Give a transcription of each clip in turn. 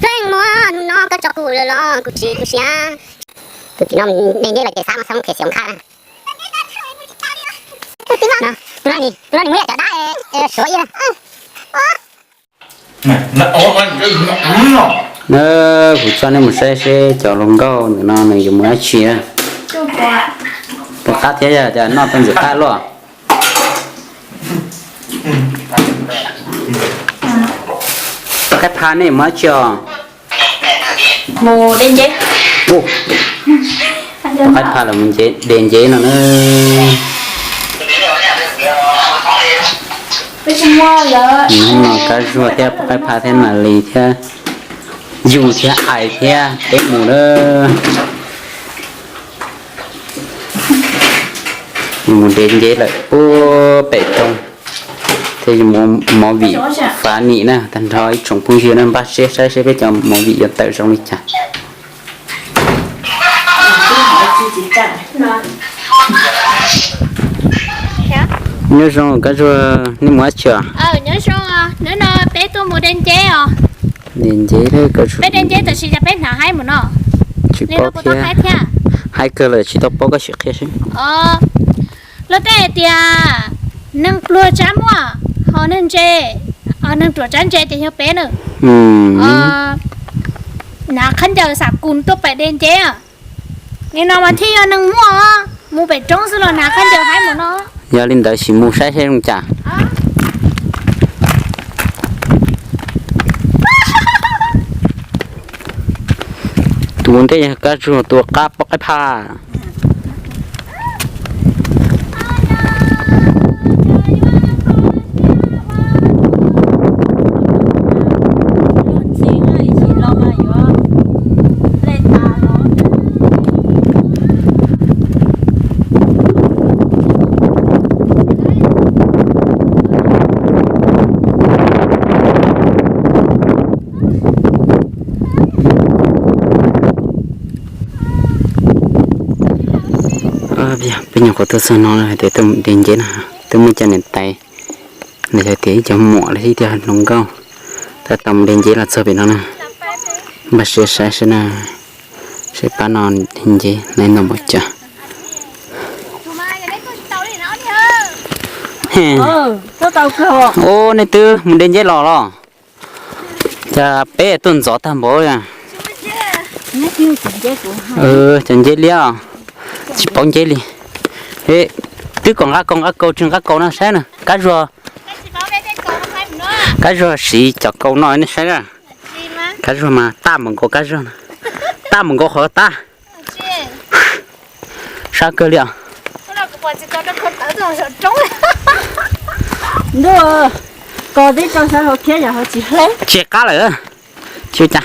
Pleeg muab hnub no koj tso kuv lawm los kuv tsis tu siab. Tus txiv no de nceb los ces xav mas xav mus khiav xiav qha na. Tus no, tus no nws muaj ib yam cov dab suav ib yam. Na, kuv coj nej mus saib seb cov hluas nkauj ntawm no nws yuav mus dab tsi. Puas qab thiab, yog tias noj tau ntxim qab luaj. Qaib Phaj nej mus dab tsi os? Mus de nceb. Qaib Phaj los mus de nceb no na. Hnub no Kab Zuag thiab Qaib Phaj thiab Nas Lis thiab Yus thiab Ais thiab peb mus lawm. Yus mus de nceb lawm puag pem roob, thiab yus mus movie fav nim na. Tag nrho ib tsoom phooj ywg na, npaj siab saib seb peb cov movie yuav tawm zoo li cas. Nyob zoo Kab Zuag, nej mus dab tsi os? Nyob zoo, hnub no peb tuaj mus de nceb os. De nceb, peb de nceb tab sis cas peb hnav haib mus no. Tsis paub thiab, haib kawg lawm tsis tau paub, koj sim qhia seb. Luag tej hais tias neeg pluag tsab muaj, ho neeg ntse, neeg ruam tsab ntse ces yog peb na. Hnav khaub ncaws xam kus tuaj pem de nceb. Nim no mas thiaj yog neeg muaj, mus pem roob xwb los hnav khaub ncaws haib mus no. Yog li ntawd sim mus saib seb zoo cas. Tus ntej yog Kab Zuag, tus qab pom Qaib Phaj. Peb nyuam qhuav tuaj txog no hais tias tuaj mus de nceb na, twb muaj cov niam tais, nws hais tias ib cov muam los sis ib co hluas nkauj tab tom mus de nceb los txog pem no na. Npaj siab saib seb na, seb pab no de nceb nais ntau npaum cas. Ub, nej twb mus de nceb los los? Cas peb tuaj ntxov tag npaum li. Cov nceb liab os, tsis paub nceb li. Twb kom nqa kaus, nqa kaus tsis nqa kaus no saib na. Kab Zuag, Kab Zuag siv cov kaus no nej saib na. Kab Zuag mas taj npaum nkaus Kab Zuag, taj npaum nkaus qhov tab. Sab kawg li os. Ntuj, kos tib tso sawv hauv thiab yam ho tsis hle. Tsis qab lawm. Tsis ua cas.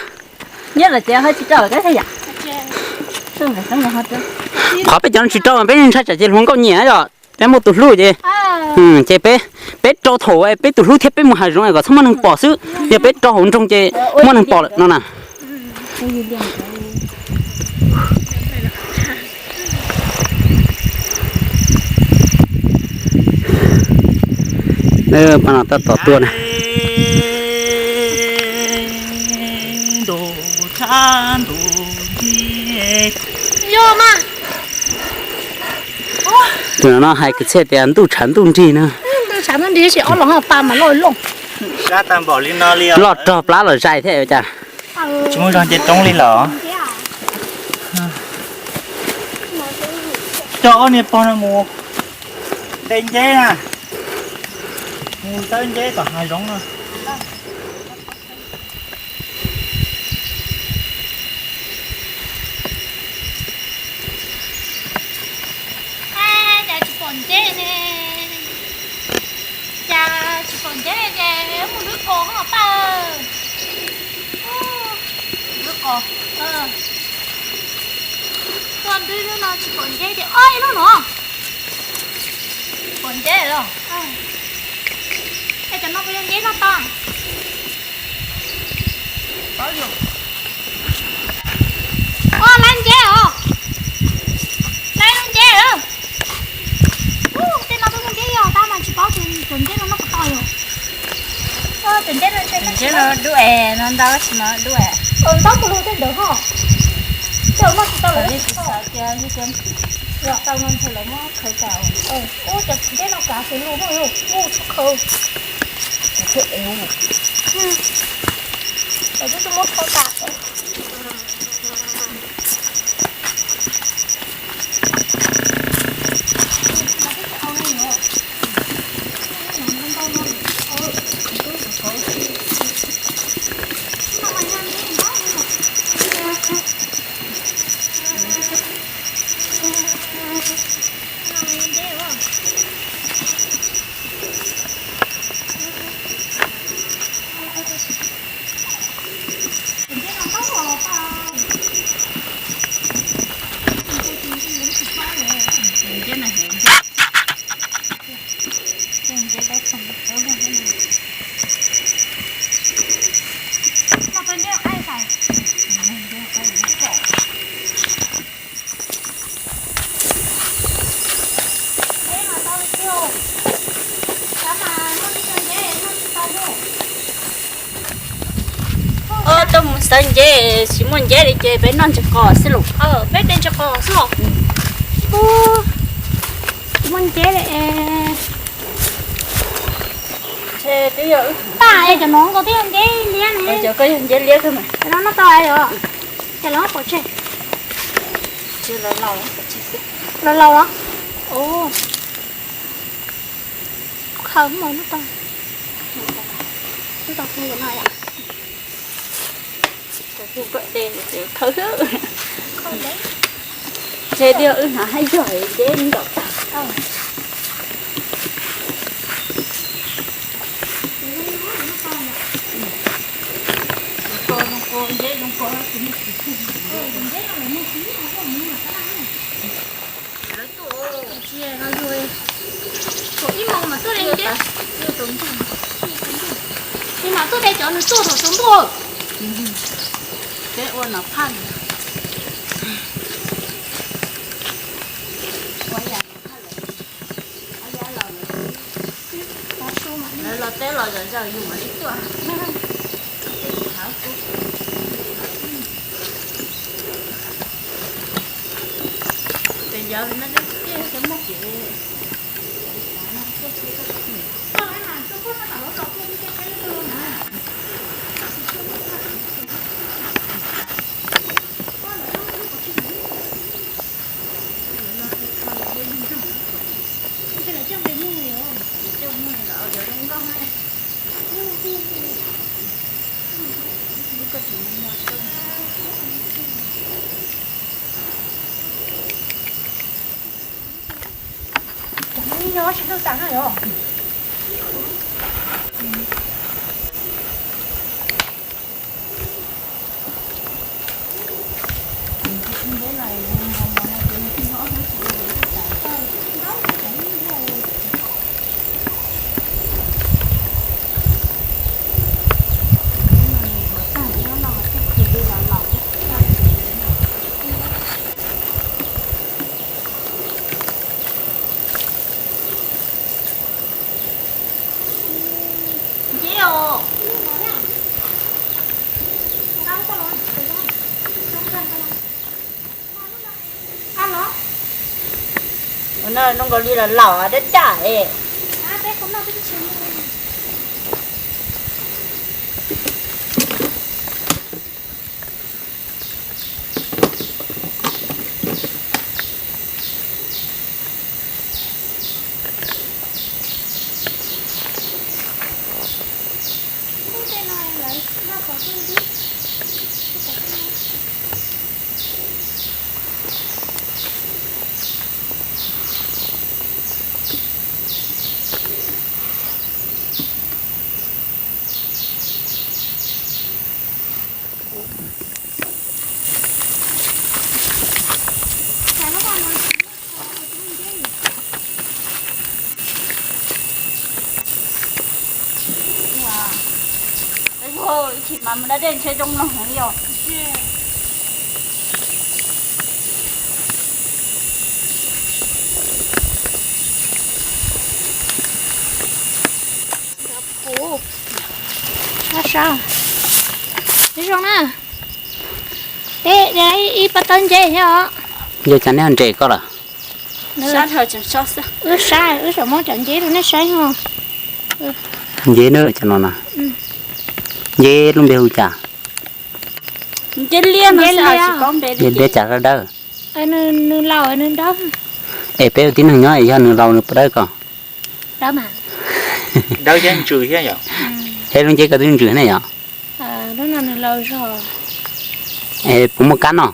Qhov peb cov no tsis rau mas peb ntshai tsam ces hluas nkauj nyiam yom. Peb muaj tus hlub ces, ces peb, peb rau thaum peb tus hlub thiab peb mus hav zoov kom txhob muaj neeg pom xwb. Yog peb rau hauv nroog ces muaj neeg pom lawm no na. Pab no tab tom tuaj na. Tus no hais kwv txhiaj tias ntuj tshav ntuj nrig na. Loj rog plab los zais thiab cas. Tsis muaj zog nce roob li los. Coj ob niag pog no mus de nceb na. Mus tawb nceb tom hav zoov no. Cas tsis pom nceb ne? Cas tsis pom nceb ces mus lwb kaus ho paj. Lwb kaus. Tuaj ntwb lub no tsis pom nceb ces ib lub no. Pom nceb los? Es cov no puas yog nceb noj tau? Ua lawv nceb os. Lawv nceb. Tej no twb muaj nceb yog tab mas tsis paub tias cov nceb no noj puas tau yom. Tus ntses no dub es no ntau tsis no dub es. Ntau puas lug tej ntawd ho. Coj noj tsis tau lawm. Xav tias yog cov tau no ntshe lawv muab khaws tas. Ub, cov ntses no kav xwb lug muaj lug ub txhob khaws. Lawv twb muab khaws tas. Ub, tuaj mus xawv nceb, tsis muaj nceb li ces peb noj ntses qos xwb los. Peb de ntses qos xwb los. Ub, tsis muaj nceb li. Paj es cov no nkaus twb yog nceb liab ne. Cov ko yog nceb liab xwb mas. Cov no noj tau yom? Ces lawv pov tseg. Los laus los? Khaws mus noj tau. Noj tau no yom. Khaws xwb. Ntshe tias wb hnav haj yog nceb ntaum tag. Thaum ib moos mas tuaj de nceb, tsis mas tuaj de cov nws tuaj thaum tsaus ntuj. Peb ua no phaj. Lawv los teb los zom zaws yus mam li tuaj. Ces yog li no ces muaj kev. Ua no zoo nkaus li los laus dab dab es. Ib chim mas mus da dej ntshe zoo no heev yom. Kuv Sab, zoo na. Peb ib pob taub nceb nyob. Yog cas neb ho nres koj lawm? Wb saib, wb tseem muab cov nceb rau nej saib no. Nceb na, cov no na. Nceb lub npe hu cas? Nceb liab, nceb liab cas dawb dawb. Nws laus nws dawb. Es peb ua tib neeg nyob es yog nws laus nws puas dawb koj? Dawb thiab ntsws thiab yom. Es lub nceb koj twb ntsws ne yom. Es puas muaj kab noj?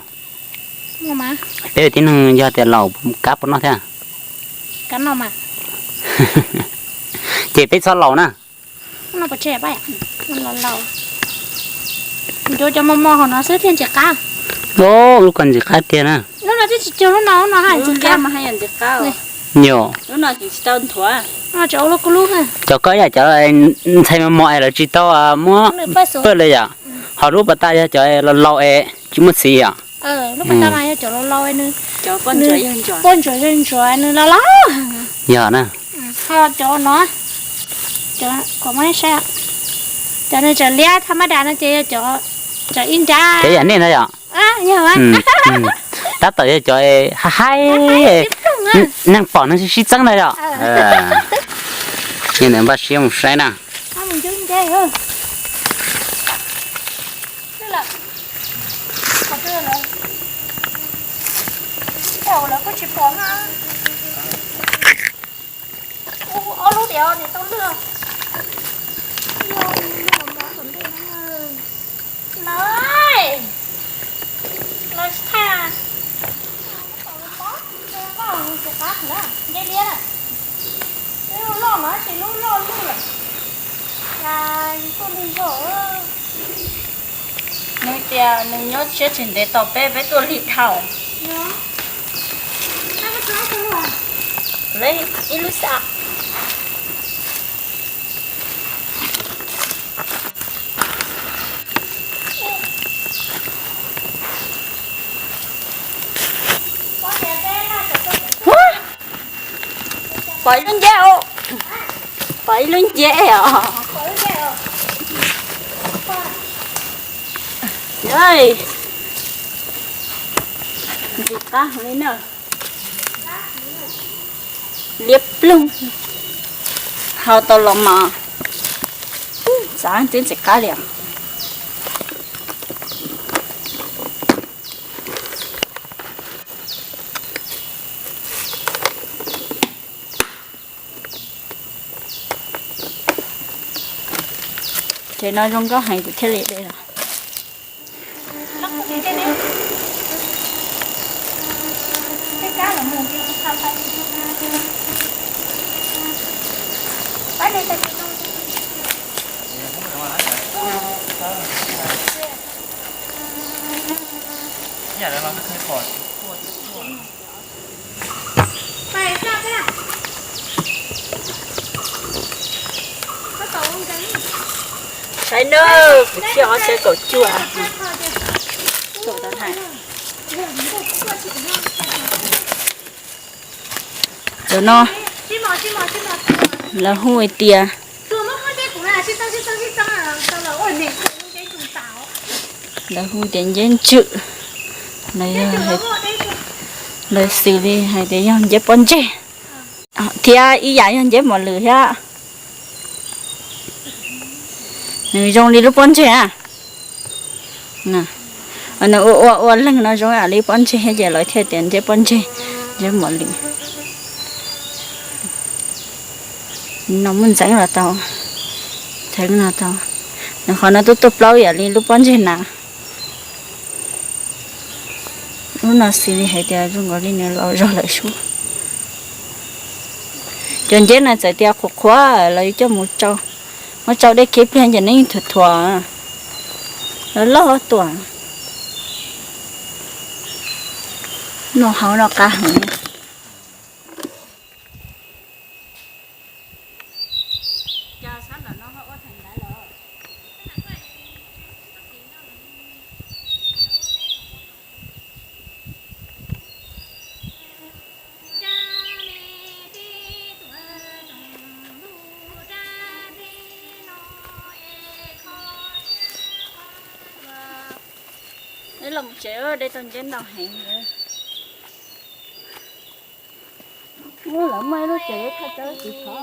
Peb ua tib neeg yog tias laus kab puas noj thiab? Ces peb txhob laus na. Cov mos mos hauv no xwb thiaj ntxim qab. Lub ko ntxim qab tiag na. Lub no twb tsis cuag lub no, lub no haj ntxim qab. Yog. Cov koj ib yam cov ntxhais mos mos es lawv tsis tau muab pawj li yom. Ho lub pas tas yog cov laus laus es tsis muaj txiv yom. Lub pas tas mas yog cov laus laus, poj ntsuam yog ntsuam, nws laus laus. Yog na. Ho cov no, cov kom muab saib, cov nws tseem liab thaj mab das no ces yog cov tseem ib nrab. Cov yam nej no yom. Tab tom yog cov haib haib, neeg pom neeg sib txeeb na yom. Npaj siab mus saib na. Ob lub tias tau lwj. Lawv, lawv tsis thaj. Vaj tus qab na, nce liab na. Lub loj mas tsis lub loj lwj lawm. Tuaj lig zog. Nws tias nws nyob siab tsis ntev tos peb, peb tuaj lig dhau. Ib lub xav. Pom ib lub nceb, pom ib lub nceb os. Ntxim qab li na. Liab ploog. Hau tau los mas txav twb ntxim qab li os. Ces no zoo nkauj heev kuv thiaj li de los. Saib nawb, kuv thiaj ob txhiab kaum cuaj. Cov no lawv hu hais tias, lawv hu tias nceb ntswm, lawv xws li hais tias yog nceb pob ntseg, thiab ib yam yog nceb mos lwm thiab. Nws zoo li lub pob ntseg na. Nws ua ua ua leeg no zoo li pob ntseg thiab ces lawv thiaj tias nceb pob ntseg, nceb mos lwm. No muaj ntxeev los tau, ntxeev los tau. Nws qhov no tuaj tuaj plaub yam li lub pob ntseg na. Lub no xws li hais tias zoo nkaus li nws laus zog lawm sub. Cov nceb no txawm tias qhuav qhuav los yuav coj mus tsau, muab tsau dej kiag ib pliag ces nws yeej thuam thuam, loj loj tuaj. Noj hauv no qab heev. Los tsev de tau nceb ntau heev. Lawv muaj ib lub tsev thaj tsawb tsis thov.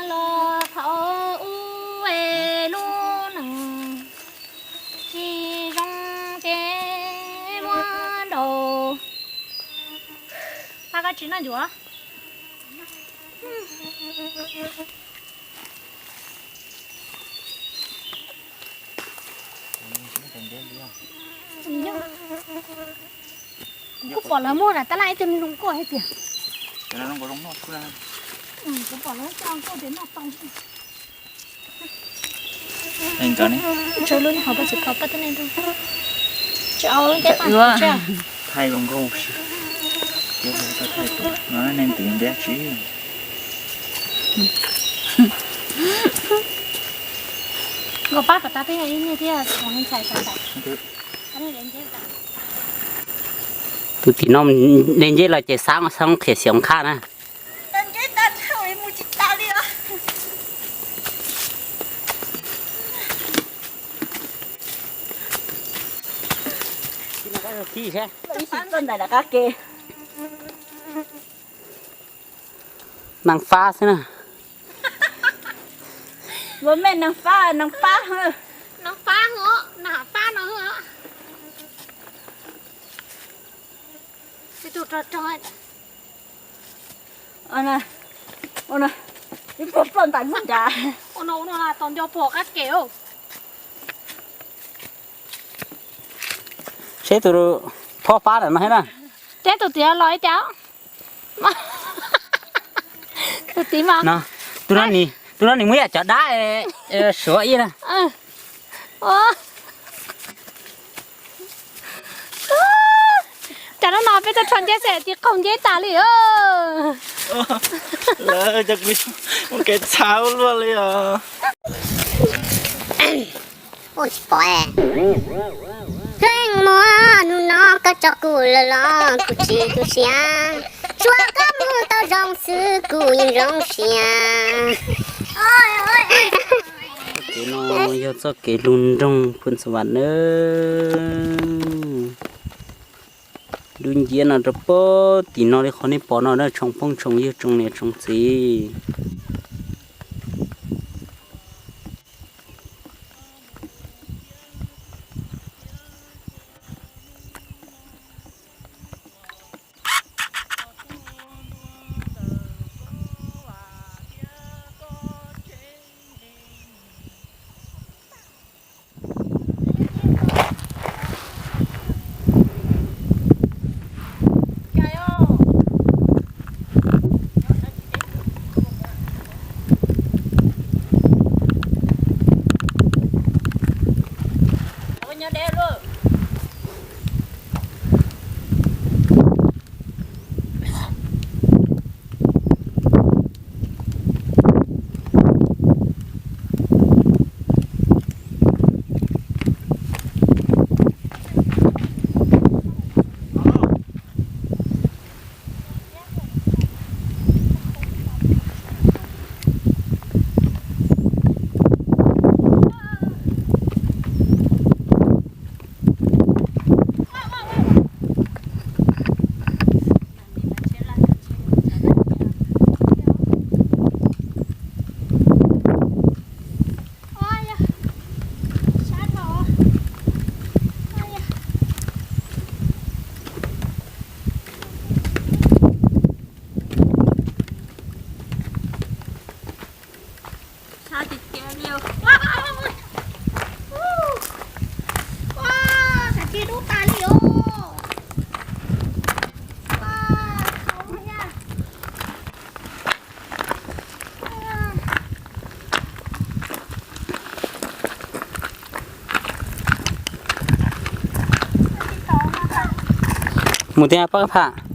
Los thaum ub es lub neej tsis zoo ces muab nrau. Pab koj tsis noj ncuav. Kuv pom lawv muab tab laj ib tug zoo nkauj hais tias. Kuv pom lawv muab coj nkauj tias noj tau. Tsaws lub hauv pas tsis kho pab tib neeg rau. Tsis au lub teb pas tsaws. Thaij zoo nkauj si. Teb thaij tuaj no neeg twv ntiab tsi. Nkauj pab kom tas twb yog ib niag thiab tsis ntshai tau tas. Tus tim no de nceb los ces xav xoob qhia xyoob qhab na. Neeg fab xwb na. Ua mej neeg fab, neeg pab. Neeg fab, neeg fab no. Ib tug rog rog. Ib puag ploj ntais muag nrad. Ua no ua no tos nco puag qab ke. Seb tus phob fab ntawm no thiab na. Seb tus tid los ib cas. Tus tid mas. Tus no, tus no nws muaj yam cov dab suav ib na. Cas hnub no peb tuaj rho nceb xwb cia qaug nceb tas li. Lawv cov kuv ua kev txhav ua luaj li os. Ua tsis pom. Kheej muab hnub no koj tso kuv lawm los kuv tsis tu siab. Tsuav koj mus tau zoo xwb kuv yeej zoo siab. Kev no yog txoj kev lug nroog Phoos Xas Vas nawb. Dub nciab no rau puag tim no li qhov nej pom no na, tsoom phooj tsoom ywg tsoom niam tsoom txiv. Mus tiag pab pham.